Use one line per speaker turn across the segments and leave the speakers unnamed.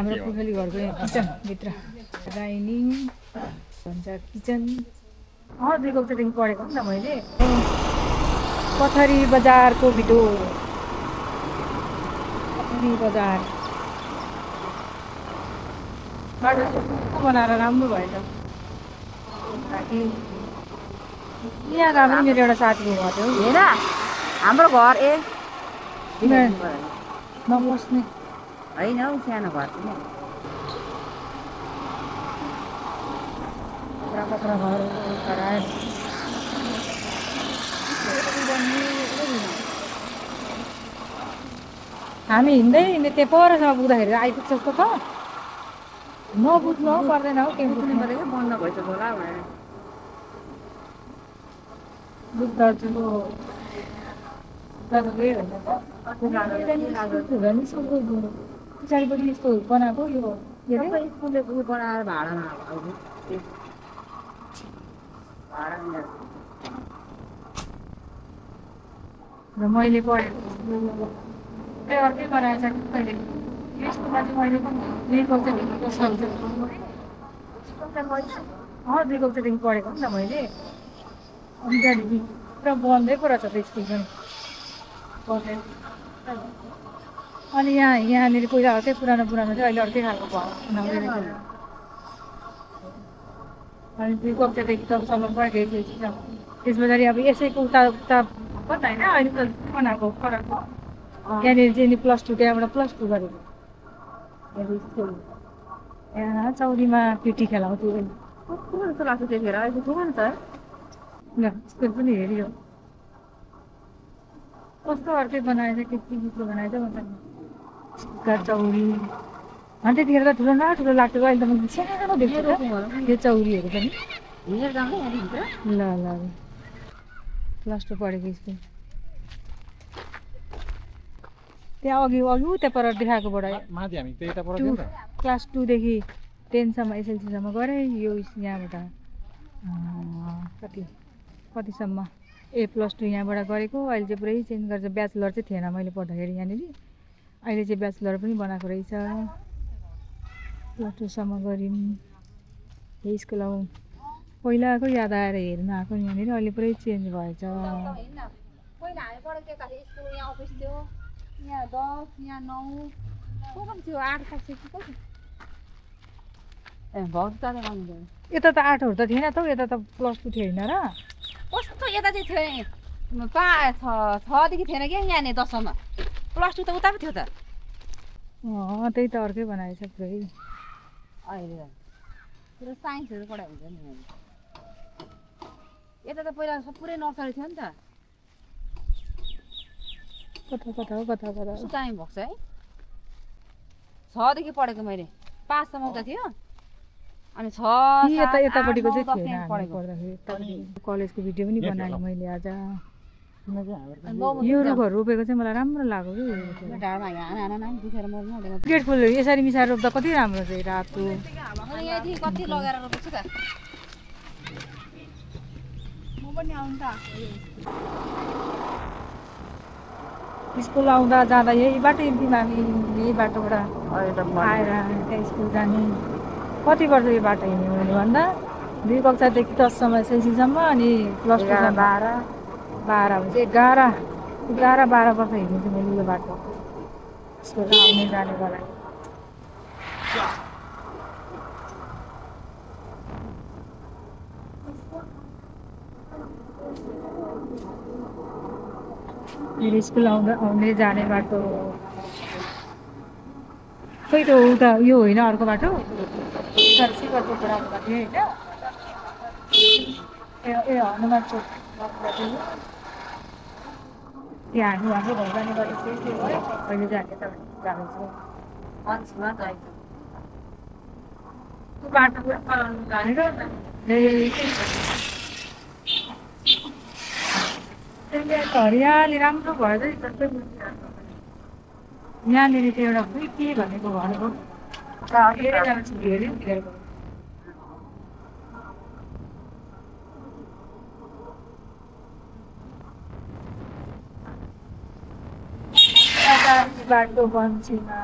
हाम्रो पुखली घरको किचन भित्र डाइनिङ भन्छ किचन 2 कक्षादेखि पढेको नि त मैले पथरी बजारको भिडियो पथरी बजार बनाएर राम्रो भएछ यहाँ गएको पनि मेरो एउटा साथीको घर थियो
होइन हाम्रो घर
नबस्ने
होइन हौ सानो घर
कत्रा घर हामी हिँड्दै त्यहाँ परसम्म पुग्दाखेरि आइपुग्छ जस्तो त नबुझ्नु पर्दैन हौ के बुझ्नु
परेको बन्द भइसक्यो होला भनेर
बुझ्दाजुको पछाडिपट्टि यस्तो बनाएको यो
स्कुलले बनाएर भाडामा
र मैले पढेको अर्कै बनाएछ कहिले यसकोमा चाहिँ मैले पनि 2 कक्षादेखि 2 कक्षादेखि पढेको नि त मैले अनि त्यहाँदेखि पुरा बन्दै पो रहेछ त स्कुल पनि अनि यहाँनिर पहिला अर्कै पुरानो चाहिँ अहिले अर्कै खालको भयो अनि 2 कक्षादेखि तबसम्म पढेको त्यस पछाडि अब यसैको उता पत्ता होइन अहिले त बनाएको फरक यहाँनिर चाहिँ +2 त्यहाँबाट +2 गरेको यहाँ चौरीमा पिटी खेलाउँथ्यो
जस्तो लाग्छ त्यतिखेर अहिले ठुलो छ
ल स्कुल पनि हेऱ्यो कस्तो अर्कै बनाएछ के बनाएछ चौरी अनि त्यतिखेर त ठुलो लाग्थ्यो अहिले त मैले सानो देख्छु त्यो चौरीहरू पनि ल +2 पढेको स्कुल त्यहाँ अघि उता पर देखाएकोबाट क्लास 2 देखि 10 सम्म SLC सम्म गरेँ यो यहाँबाट कतिसम्म A+2 यहाँबाट गरेको अहिले चाहिँ पुरै चेन्ज गर्छ ब्याचलर चाहिँ थिएन मैले पढ्दाखेरि यहाँनिर अहिले चाहिँ ब्याचलर पनि बनाएको रहेछ +2 सम्म गऱ्यौँ यही स्कुल अब पहिलाको याद आएर हेर्न आएको यहाँनिर अहिले पुरै चेन्ज भएछ
यहाँ 10 यहाँ 9 को थियो 8 कक्षा कि कति
यता त 8 हरू त थिएन त यता त +2 थियो होइन र
कस्तो यता चाहिँ थियो 6 देखि थिएन क्या यहाँनिर 10 सम्म +2 त उता पो थियो त
त्यही त अर्कै बनाएछ पुरै
अहिले पुरा साइन्सहरू पढाइ हुन्छ नि यता त पहिला पुरै नर्सरी थियो नि त
कता
टाइम भएको छ है 6 देखि पढेको मैले 5 सम्म उता थियो अनि 6
यतापट्टिको चाहिँ थिएन पढ्दाखेरि कलेजको भिडियो पनि बनाएँ मैले आज यो रुखहरू रोपेको चाहिँ मलाई राम्रो लाग्यो कि गेट फुल यसरी मिसाएर रोप्दा कति राम्रो चाहिँ रातो
कति लगाएर रोपेको छु त म पनि आउनु त
स्कुल आउँदा जाँदा यही बाटो हिँड्थ्यौँ हामी यही बाटोबाट आएर त्यहाँ स्कुल जाने कति वर्ष यो बाटो हिँड्यौँ मैले भन्दा 2 कक्षादेखि 10 सम्म SLC-सम्म अनि +2 12 भनेपछि 11-12 वर्ष हिँड्नु थियो मैले यो बाटो स्कुल आउने जानेको लागि मेरो स्कुल आउने जाने बाटो खोइ त उता यो होइन अर्को बाटो सिकरको बुढाको बाटो होइन हनुमान चोक यहाँ हाम्रो घर जाने बाटो चाहिँ त्यो भयो अहिले जाने त जाँदैछु अन्समा बाटो जानेर हरियाली राम्रो भयो जस्तै यहाँनिर चाहिँ एउटा के भनेको घरको धेरैजना छोरीहरू तिनीहरूको बाटो बन्छीमा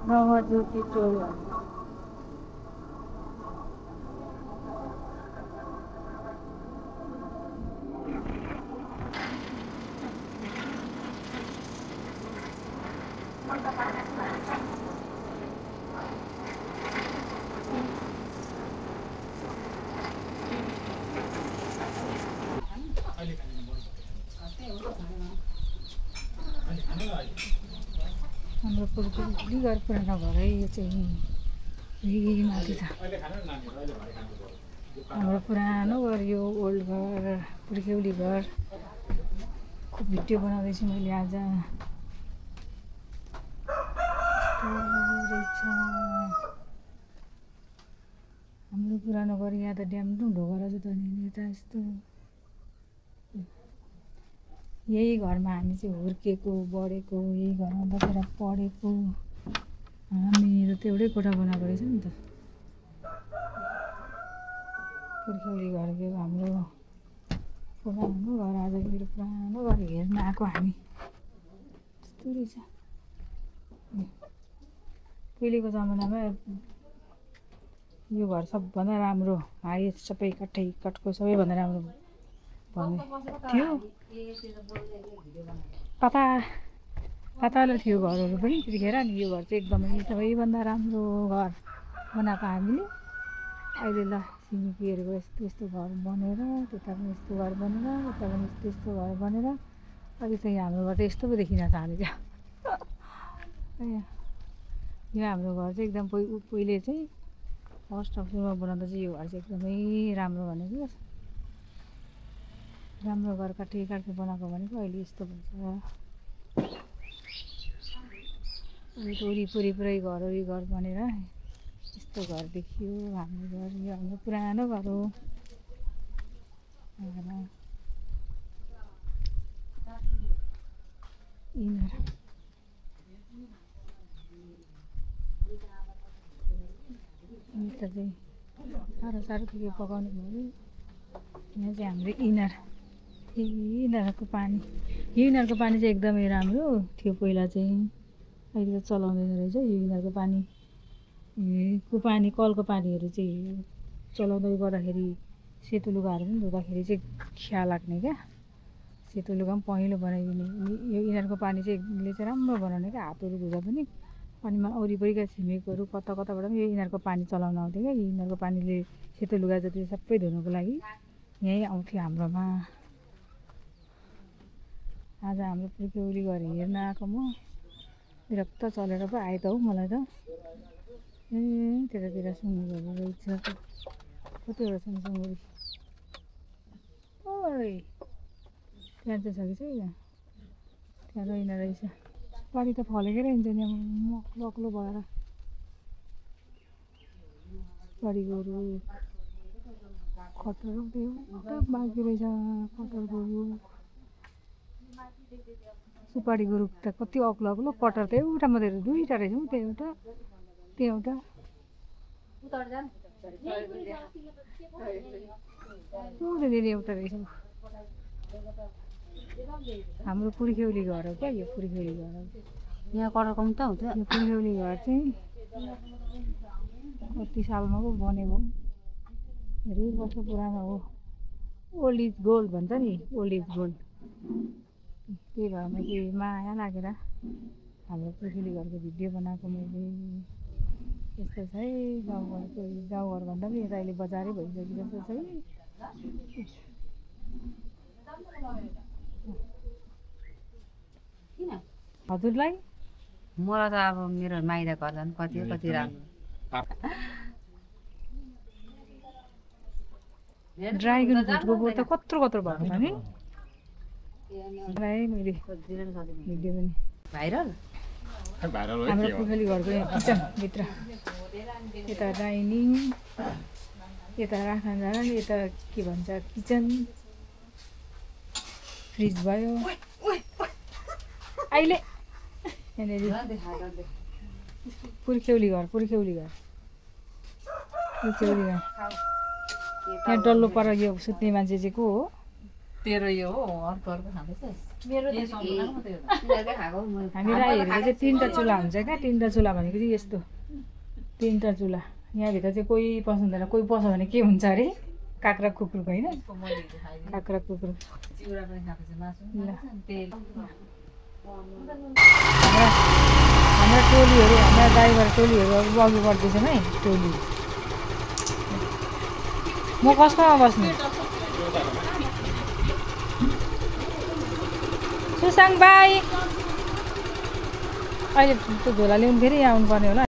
नवज्योति टोल हाम्रो पुर्खौली घर पुरानो घर है यो चाहिँ यही माथि छ हाम्रो पुरानो घर यो ओल्ड घर पुर्खौली घर खुब भिडियो बनाउँदैछु मैले आज रहेछ हाम्रो पुरानो घर यहाँ त ड्यामडुम ढोका रहेछ त नि यता यस्तो यही घरमा हामी चाहिँ हुर्केको बढेको यही घरमा बसेर पढेको हामी त एउटै कोठा बनाएको रहेछ नि त पुर्खौली घर गयो हाम्रो पुरानो घर आज मेरो पुरानो घर हेर्न आएको हामी त्यस्तो रहेछ पहिलेको जमानामा यो घर सबभन्दा राम्रो हाइएस्ट सबै कटको सबैभन्दा राम्रो भन्ने थियो पातालो थियो घरहरू पनि त्यतिखेर अनि यो घर चाहिँ एकदमै सबैभन्दा राम्रो घर बनाएको हामीले अहिले ल छिमेकीहरूको यस्तो यस्तो घर बनेर त्यता पनि यस्तो घर बनेर उता पनि यस्तो यस्तो घर बनेर अहिले चाहिँ हाम्रो घर चाहिँ यस्तो पो देखिन थालेछ यो हाम्रो घर चाहिँ एकदम पहिले चाहिँ फर्स्ट सुरुमा बनाउँदा चाहिँ यो घर चाहिँ एकदमै राम्रो भनेको राम्रो घर काटे बनाएको भनेको अहिले यस्तो भन्छ अहिले त वरिपरि पुरै घर बनेर यस्तो घर देखियो हाम्रो घर यो हाम्रो पुरानो घर हो यता चाहिँ साह्रो के पकाउनु भयो यहाँ चाहिँ हाम्रो इनारको पानी यो इनारको पानी चाहिँ एकदमै राम्रो थियो पहिला चाहिँ अहिले त चलाउँदैन रहेछ यो इनारको पानी कलको पानीहरू चाहिँ चलाउँदै गर्दाखेरि सेतो लुगाहरू पनि धुँदाखेरि चाहिँ खिया लाग्ने क्या सेतो लुगा पनि पहेँलो बनाइदिने यो इनारको पानी चाहिँ राम्रो बनाउने क्या हातहरू धुँदा पनि अनि वरिपरिका छिमेकीहरू कताबाट पनि यो इनारको पानी चलाउन आउँथ्यो क्या यो इनारको पानीले सेतो लुगा जति सबै धुनुको लागि यहीँ आउँथ्यो हाम्रोमा आज हाम्रो पुर्खौली घर हेर्न आएको म विरक्त चलेर पो आयो त हौ मलाई त त्यतातिर सुँगुरहरू रहेछ कतिवटा छन् सुँगुरी ओइ त्यहाँ चाहिँ छ कि छैन त्यहाँ रहेन रहेछ सुपारी त फलेकै रहन्छ नि मक्लो भएर सुपारीको रुख कटहर बाँकी रहेछ कटहरको रुख सुपारीको रुख त कति अग्लो कटहर त एउटा मात्रै दुईवटा रहेछ हौ त्यो एउटा एउटा रहेछ हाम्रो पुर्खौली घर हो क्या यो पुर्खौली घर हो यहाँ कटहर कम त हुन्छ यो पुर्खौली घर चाहिँ कति सालमा पो बनेको धेरै वर्ष पुरानो हो ओल्ड इज गोल्ड भन्छ नि ओल्ड इज गोल्ड त्यही घरमा चाहिँ माया लागेर हाम्रो पुर्खौली घरको भिडियो बनाएको मैले यस्तो छ है गाउँघरभन्दा पनि यता अहिले बजारै भइसक्यो जस्तो छ है हजुरलाई
मलाई त अब मेरो माइला घर झन् कति राम्रो
ड्राइगन फ्रुटको बोट त कत्रो भएको छ नि मैले भिडियो पनि
भाइरल
हाम्रो पुर्खौली घरको किचनभित्र यता डाइनिङ यता राख्न जान यता के भन्छ किचन फ्रिज भयो अहिले पुर्खौली घर यहाँ डल्लो पर यो सुत्ने मान्छे चाहिँ को हो
तेरो यो हो अर्को खाँदैछस्
मेरो
ए सम्पूर्ण मात्रै हो
तिनीहरूकै खाएको मैले
हामी राईहरूको चाहिँ 3टा चुल्हा हुन्छ क्या 3टा चुल्हा भनेको चाहिँ यस्तो 3टा चुल्हा यहाँभित्र चाहिँ कोही पस्नुहुँदैन कोही पस्छ भने के हुन्छ अरे काक्रा कुकुरको होइन
मैले हिजो खाइदिएँ
काक्रा कुकुर
चिउरा पनि खाएको छु मासु पनि खाएको छ, तेल
हाम्रा टोलीहरू हाम्रा ड्राइभर टोलीहरू अब अघि बढ्दैछन् है टोली म कसमा बस्नु सुसाङ बाई अहिले त्यो झोला ल्याउनु फेरि यहाँ आउनुपर्ने होला